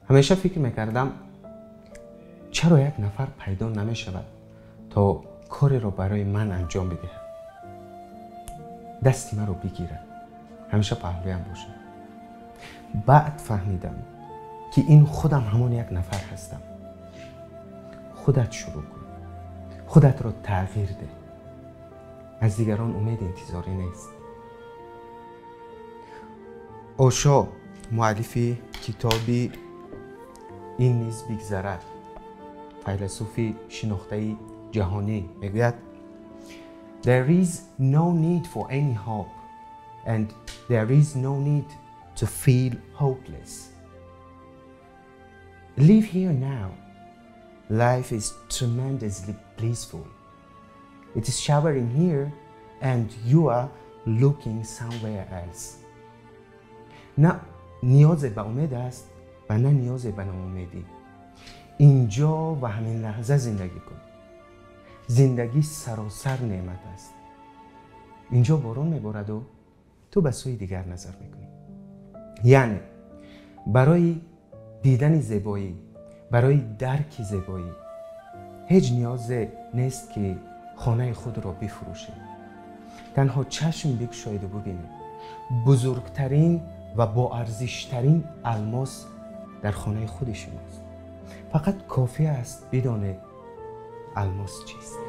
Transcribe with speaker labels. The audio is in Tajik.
Speaker 1: Ҳамеша фикр мекардам, чаро як нафар пайдо намешавад, то кореро барои ман анҷом бидиҳад, дасти маро бигирад, ҳамеша паҳлӯям бошад. Баъд фаҳмидам, ки ин худам ҳамон як нафар ҳастам. Худат шурӯъ кун, худатро тағйир деҳ. Аз дигарон умед интизорӣ нест. Ошо, муаллифи китоби «Ин низ бигзарад», файласуфи шинохтаи ҷаҳонӣ, мегӯяд: «There is no need for any hope and there is no need to feel hopeless. Live here now. Life is tremendously blissful. It is showering here and you are looking somewhere else.» На ниёзе ба умед аст ва на ниёзе ба ноумедӣ. Инҷо ва ҳамин лаҳза зиндагӣ кун. Зиндагӣ саросар неъмат аст. Инҷо борон мебораду ту ба сӯи дигар назар мекунӣ. Яъне барои дидани зебоӣ, барои дарки зебоӣ ҳеҷ ниёзе нест, ки хонаи худро бифурӯшед. Танҳо чашм бикушоеду бубинед: бузургтарин ва боарзиштарин алмос дар хонаи худи шумост. Фақат кофӣ аст бидонед, алмос чист.